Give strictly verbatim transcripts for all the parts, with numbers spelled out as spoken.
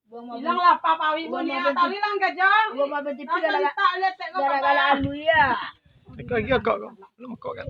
Ilang lah, apa-apa, ibu ni, tahu ilang gajah. Gua mau bertipu gara-gara, gara-gara alu ya. Kau lagi kau, kau. Lu kau kan.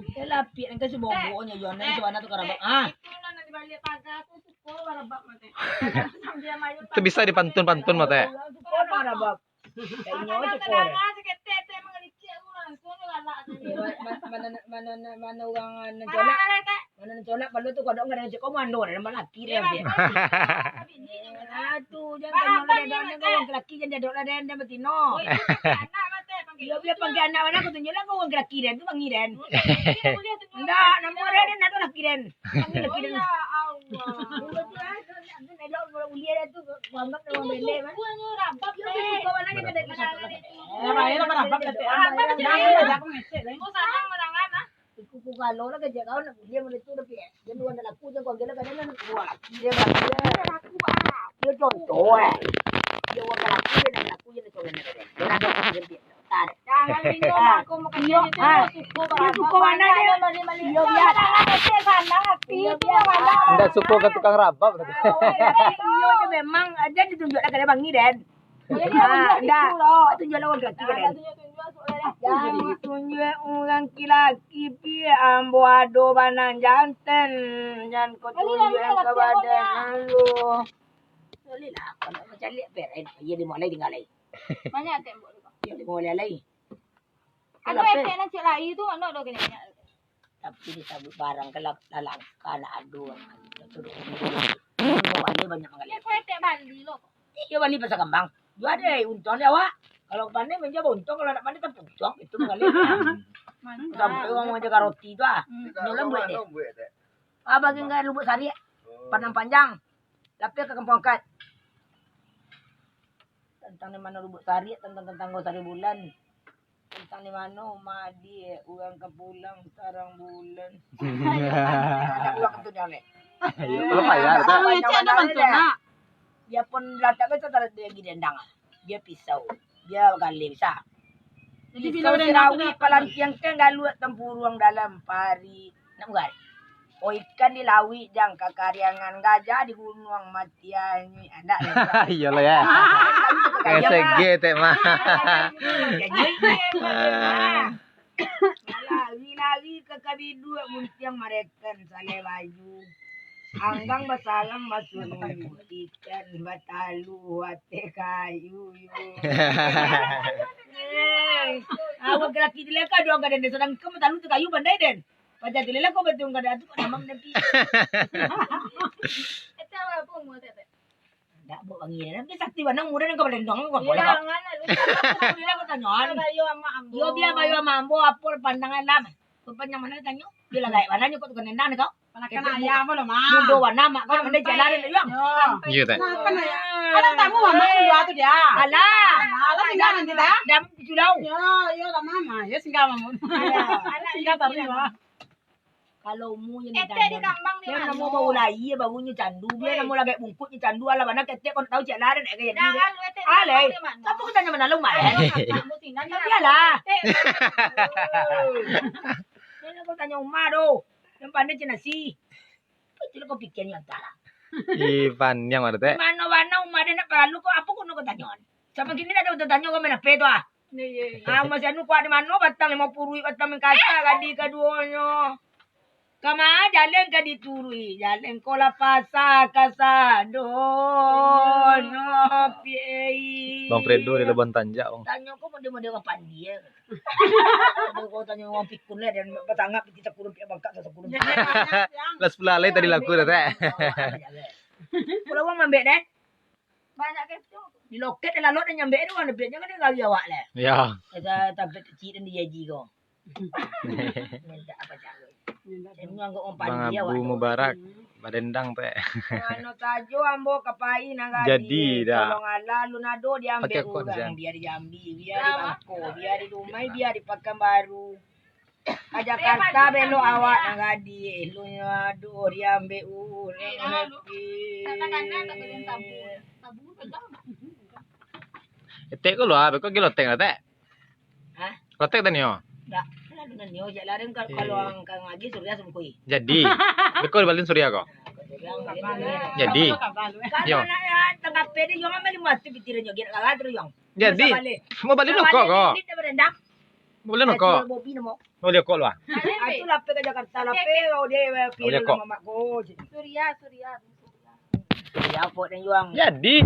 Dia lapik, engkau si boboknyo, Jon, eh, si Wana tu karabak. Ah. Itu nan di balik pagar tu, suko karabak mate. Sambil main. Tu bisa dipantun-pantun mate. Suko karabak. Inyo tu ko. Mana, mana, mana, mana urang nan colak? Mana nan colak, palu tu kodok nggak ada cek komando, ada malaki dia. Aduh, jangan tanya lah, dia ada urang laki, jangan dia ada lah, dia, dia betino. Iyo, biar panggil anak mana, aku tunjuk lah kau urang laki, dia tu panggil, dia. Ndak, nama dia, dia nak tu laki, dia. Panggil laki, dia. Elok kalau uliah dah tu, gua anggap nama belek, kan? Suku nyo rabab, yo, eh. Suku mana ni, kada. Yo, bae lah, rabab, kata. Rabab, kata. Jangan, jangan ngecek, eh. Kau sanang marangan, ah. Suku ku kalau lah, kerja kau nak uliah, mana tu, tapi, eh, dia luar nak laku, jangan kau gila, kadang nak buat. Dia laku, ah. Dia contoh, eh. Dia buat laku, dia nak laku, dia nak coba nak, dia nak, dia nak. Jangan minum, aku makan iyo, itu, ah. Suku, iyo, suku mana dia? Iyo, biar. Iyo, biar. Indak suko ka tukang rabab. Iyo, memang aja ditunjuk lah kada bangi, Den. Ah, indak. Tunjuk lah urang laki, Den. Jangan tunjuk urang laki, pi ambo ado banang jantan. Jangan kau tunjuk ka badan lu. Boleh lah, kalau macam ni, ber-, eh, iya, dimulai tinggal lai. Banyak tembok tu. Iya, dimulai lai. Anu, lapeh. Etek nan cek lai tu, anu, ado kena banyak. Tapi disabut barang ka la-, lalangka nak ado. Banyak manggaleh. Etek Bali lo. Iyo, Bali Pasar Kambang. Jua deh, untuang deh awak. Kalau pandai menjual untuang, kalau nak pandai tapi untuang, itu manggaleh. Mantap. Sampai urang manjago roti tu, ah. Hmm. Nyo lembut deh. Ah, bagian ka Lubuk Sariak. Oh. Padang Panjang. Lapeh ka Kampung Angkat. Tantang di mano Lubuk Sariak, tantang, tantang Gua Sari Bulan. Tantang di mano Madi, urang ka pulang tarang bulan. Ada urang tu jan, eh. Iyo, kalau payah, ada. Tahu, Cik, ada bantuan, nak. Dia pun latak tu taruh dia lagi dendang, ah. Dia pisau, dia galeh bisa. Jadi, pisau bila dendang tu sirawi dah palantiang kan galuak tampuruang dalam pari. Nak bukan? Oh, ikan di lauik jang kakariangan, gajah di gunuang mati anyuik. Andak lah. Iyolah ya. Kayak sege tek mah. Lari-lari ka kabiduak muntiang marekan salai baju. Anggang basalang masuak ikan batalu ateh kayu. Awak laki dileka doang kaden, sadang ka batalu tu kayu pandai den. Paja tu lela kau betul kada tu kau damam nanti. Eta apa umur tete? Ndak buat wangi dah. Tapi sakti banang muda nang kau balendong kau. Iya, boleh kau. Jangan lah, lu. Bila kau tanyoan. Bayu ama ambo. Yo, biar bayu ama ambo, apa pandangan lah. Kau panjang mana tanyo? Bila gaek mana nyo kau tukang nendang kau? Panakan ayam lo, Mak. Mudo wana, Mak, kau pandai jalan, Yang. Yo. Iya, tak? Nah, kan ya. Ada tamu, Mama, dua tu dia. Alah. Alah, singgah nanti dah. Dam culau. Yo, yo lah, Mama. Yo, singgah, Mama. Singgah tadi, Mama. Kalau mu yang di kambang ni, namo bau lai, baunyo candu. Biar namo lagak bungkuknyo candu. Alah, bana ketek kau tahu cak laran, eh, kayak gini. Alai, tapi kau tanya mana lu, Mak? Biarlah. Kau tanya Uma tu. Yang pandai cina si. Itu lo kau pikir ni antara. Ih, paniang ada teh. Mano-mano Uma dia nak paralu kau, apa kau nak kau tanyo? Sama kini ada tanyo kau main apa tu, ah? Iya, iya, iya. Ah, masih anu kuat di mano, batang lima puluh, batang mengkaca, kadi kaduonyo. Kama jalan ka diturui, jalan ko lah pasa ka sadonyo, piei. Bang Fredo di Labuan Tanjak, Bang. Tanyo ko model-model urang pandia. Aduh, kau tanyo urang pikun lah, dan batangap di takurun, piak bangkak, takurun. Lah sepuluh alai tadi laku dah, teh. Kalau urang mambek, deh. Banyak kecoh. Di loket, di lalok, di nyambek, di urang lebih, jangan dia gari awak, leh. Ya. Kita tampil kecil dan dijaji kau. Minta apa cakap? Minta Saya tu. Menganggap orang Bang pandia, Abu awak tu. Mubarak, badendang, teh. Mano sajo ambo ka pai nagari. Jadi, dah. Tolong alah, lu nado diambek. Pakai akun, urang, Jan. Biar di Jambi, biar di Bangko, biar di Dumai, biar di Pakanbaru. Ka Jakarta belok awak nagari, lu nyo aduh diambek urang. Eh, dah, lu. Happy. Katakanlah tak boleh tabu. Tabu tu dah. Etek ko lu, ah, beko gilo tek lah, tek. Hah? Kotek tadi nyo. Dak, lalu nanyo jak larin ka-, iya, kalau iya, angkang lagi Surya sungkui. Jadi, beko dibalin Surya ko? Jadi, yo. Kalau nak, eh, tangah pede, Yong, ambil lima tu pikiran Yong, kira kalah terus, Yong. Jadi, mau balik rokok kok? Ini dia berendam. Boleh rokok? Bobi namo. Boleh rokok lah. Ah, tu lapeh ka Jakarta, lapeh, oh, dia, eh, Boleh rokok. Mamak ko. Surya, Surya. Surya, kok, dan Yong. Jadi.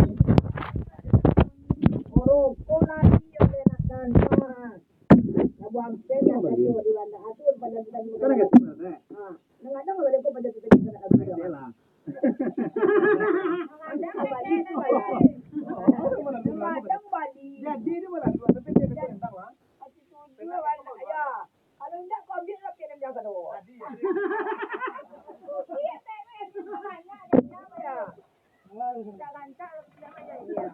Rokok lagi yang dia nak tanam. Labu ampek yang satu di Landa Atur, pada kita di Landa Atur. Ah, kadang-kadang kalau dia kau pada kita di Landa Atur. Kadang balik, kadang balik. Jadi dia malah dua, tapi dia kata tentang lah. Hati tujuh, anak, ya. Kalau indak, kau ambil lah pian yang biasa tu. Iya, saya main. Banyak, ada siapa ya? Rancak-rancak lah, siapa ya, iya.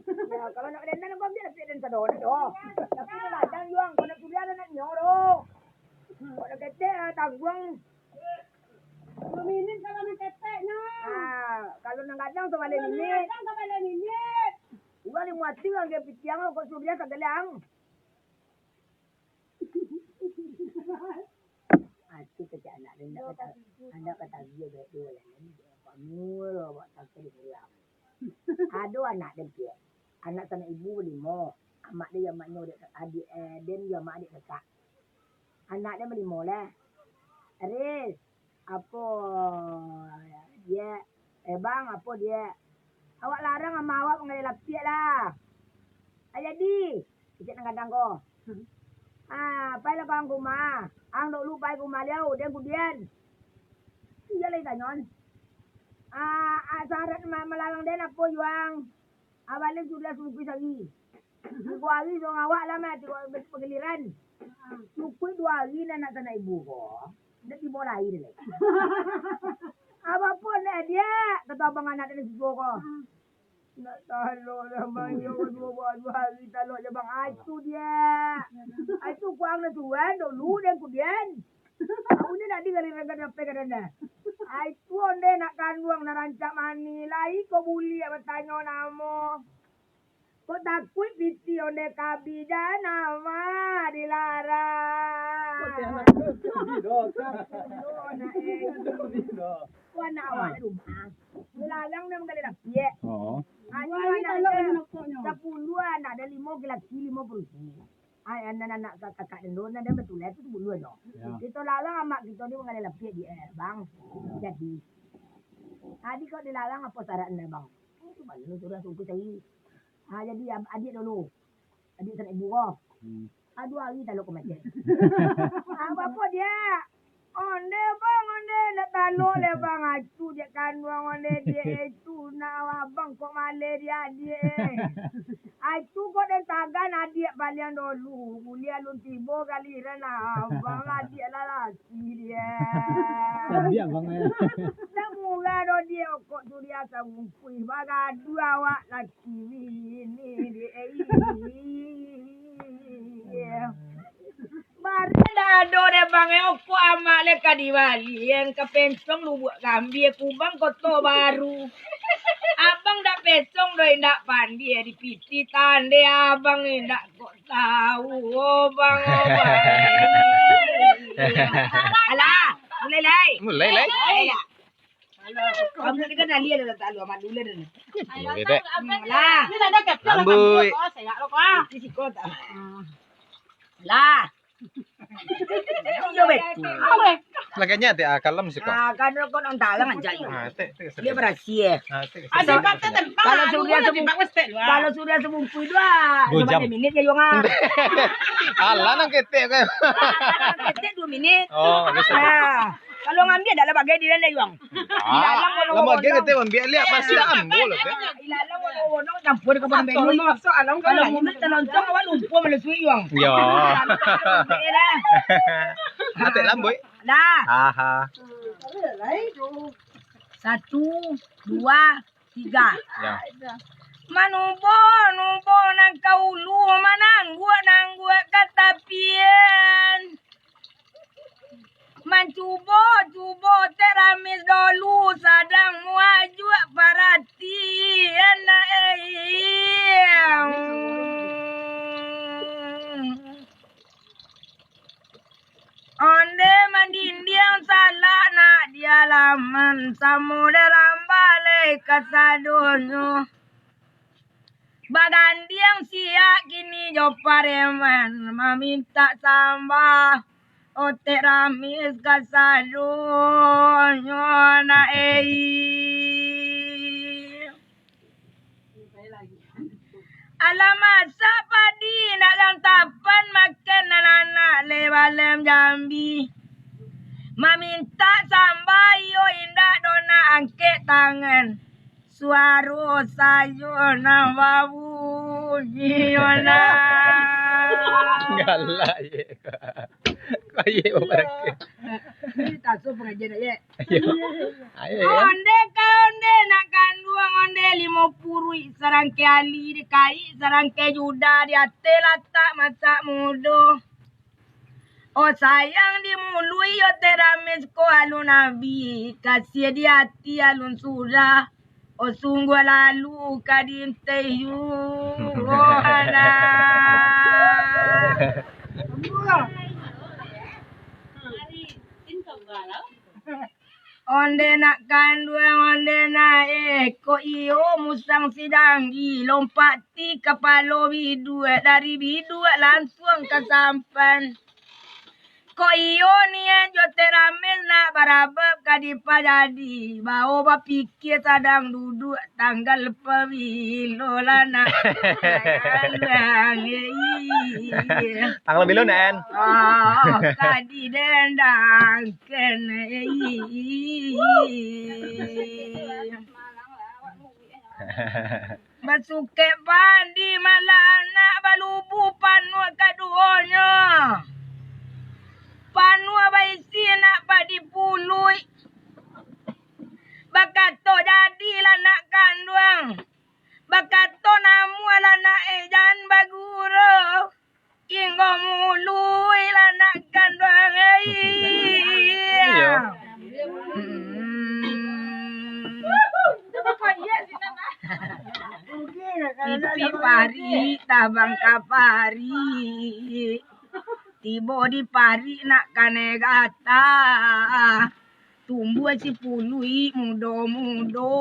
Ya, kalau nak dandan, kau ambil lah pian yang sado, nak doh. Tapi nak ladang juang, kau nak sudah nak nyo doh. Kau nak ketek, ah, tangguang. Dua minit kalau nak ketek, nah. Ah, kalau nak gadang, sabaleh minit. Kalau nak gadang, sabaleh minit. Urang limo ati urang ka pitiang, kok suruah sagelang. Ati kecek anak dia, ndak kata, ndak kata dia baik dua lah. Kamu lo buat sampai di pulang. Ado anak dia, Piak. Anak sanak ibu balimo. Amak dia, amaknyo dek, adik, eh, den jo amak dek kakak. Anak dia balimo lah. Aris, apo dia? Eh, bang, apo dia? Awak larang ama awak manggaleh lapiak lah. Ah, jadi, kecek nan gadang ko. Ah, pailah kau ang ka rumah. Ang dulu pai ka rumah liau, den kudian. Iyo lai tanyon. Ah, ah, syarat ma-, malarang den apo, Yuang? Abalin sudah sungkuih sari. Tigo ari surang awak lah mah, tigo ari pagiliran. Cukuik duo ari nan nak sanak ibu ko. Ndak tibo lai deh. Apo pun deh, Diak, kato abang anak dari situ ko. Nak talok lah, Bang. Iyo, duo, duo hari talok je, Bang. Ai tu, Diak. Ai tu, kuang na tuan, dulu den kudian. Aku ni nak di galiran ka dape ka dana. Ai tu, onde nak kanduang, nak rancak mani. Lai ko buliak batanyo namo. Kok takuik piti onde kabi jan ama dilarang. Kok ti anak tu, sedih doh, kan? Sedih doh. Kok anak awak di rumah. Dilarang dia manggaleh lapiak. Oh. Anyo anak dia sapuluah, anak dia limo laki-laki, limo parusi. Ai, anak-anak ka-, kakak den tu, nan den batulai tu sapuluah nyo. Ya. Kito larang amak kito ni manggaleh lapiak di, eh, bang. Jadi. Tadi kok dilarang apo syaratnyo, Bang? Oh, tu baliak lu sudah sungkuih tadi. Ha, jadi ab-, adiak dulu. Adiak sanak ibu ko. Hmm. Aduh, ari talok ko macet. Ah, apo dia? Onde, Bang, onde, ndak talok leh, Bang. Acu, diak kanduang onde, diak itu, nak abang kok maleh diak, diak, eh. Acu kok den tagan adiak paliang dulu, buliah alun tibo galiran abang, adiak lah laki diak. Tadi abang, eh. Dak murah doh diak, kok sudah sangkuih, bagaduah awak laki bini, diak, eh. Barang dak ado deh, Bang, eh, okok amak leh ka diwalian, ka Pencong Lubuak Gambia, Kubang Koto Baru. Abang dak Pencong doh, indak pandai di piti tande abang, indak kok tahu, oh, Bang, oh, Bang. Alah, mulai lai. Mulai lai. Mulai lah. Kamu ni kan ahli lah, tak lu amat dulu dah. Boleh, Dek. Lah. Ini dah ada kepala. Lambui. Kau sehat lo kau. Di siko tak. Lah. Iyo, betul. Laganya tek, ah, kalem siko. Ah, kan kau nang talang aja. Ah, tek, tek, tek. Dia berhasil. Ah, tek, tek. Ada kata tempat. Kalau sudah sebungkus dua, dua jam. Minit ya, Yong, ah. Alah, nang ketek kan. Ketek dua minit. Oh, biasa. Ah. Kalau ngambil adalah bagai di dalam, Yong. Ah, lama bagai kata ambil liak, pasti ambo lah, teh. Ilalang wono-wono campur ka barang belu. Kalau mulut telontong, awak lumpur malasui, Yong. Yo. Atek lamboi. Dah. Aha. Satu, dua, tiga. Ya. Manubo-nubo nan ka ulu, manangguak-nangguak ka tapian. Mancubo-cubo teramis dolu, sadang muajuak paratian, eh. Onde mandindiang Samo dalam balai kasadonyo. Bagandiang siak kini jo pareman, mamintak sambah, otek ramis kasadonyo nak ei. Alah masak padi nak gantapan, makan anak-anak le balem jambi. Mamintak sambah iyo indak do nak angkek tangan. Suaro sajo nan babunyi yo nah. Galak je. Kau ye babarake. Ini taso pengajian nak ye. Ayo. Ayo, ya. Onde ka onde nak kanduang, onde limo puruik sarangke ali dikaik sarangke juda di ateh latak masak mudo. Oh sayang di muluik yo teh ramis ko alun abih, kasiah di ati alun surah. Oh sungguah lalu ka diintai yu. Oh anak. Onde nak kanduang, onde nak eh, kok iyo musang sidanggi, lompat ti kapalo biduak, dari biduak lansuang ka sampan. Kok iyo niat jo teh ramis nak barabab ka dipajadi, bao bapikia sadang duduak tanggal pabilo lah nak. Tanggal bilo, Nen? Oh, ka didendangkan. Basukek padi malah nak balubu panuah kaduonyo. Panuah baisi nak padi puluik. Bakato jadilah nak kanduang. Bakato namuah lah nak ejan baguru. Inggo muluik lah nak kanduang ai. Iyo. Hmm. Pipi parik, tabang ka parik. Tibo di parik nak kanai gata. Tumbuah si puluik mudo-mudo.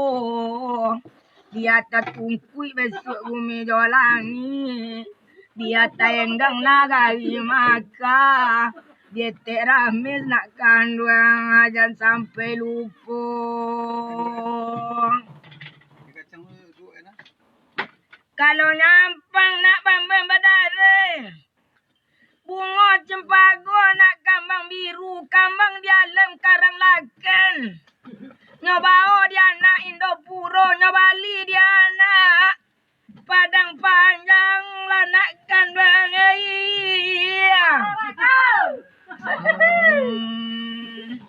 Di ateh tungkuik bisuak bumi jo langik. Di ateh enggang nagari Makkah. Di etek ramis nak kanduang, jan sampai lupo. Kalau nyampang nak bambang badareh. Bungo cempago nak kambang biru, kambang di alam karang laken. Nyo bao di anak Indopuro, nyo bali di anak Padang Panjang lah nak kanduang ai. Hmm.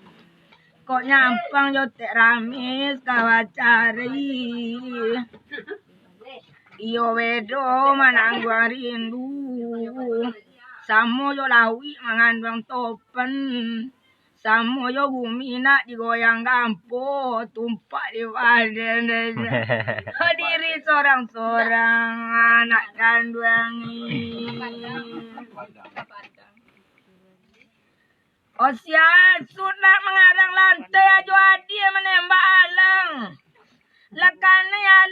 Kok nyampang jo tek ramis ka bacari. Iyo bedo manangguang rindu. Samo jo lauik manganduang topen. Samo jo bumi nak digoyang gampo, tumpak di badan. Diri sorang-sorang anak kanduang. Osian, sudah mangarang lantai, ajo adie manembak alang. Lah kanai alang.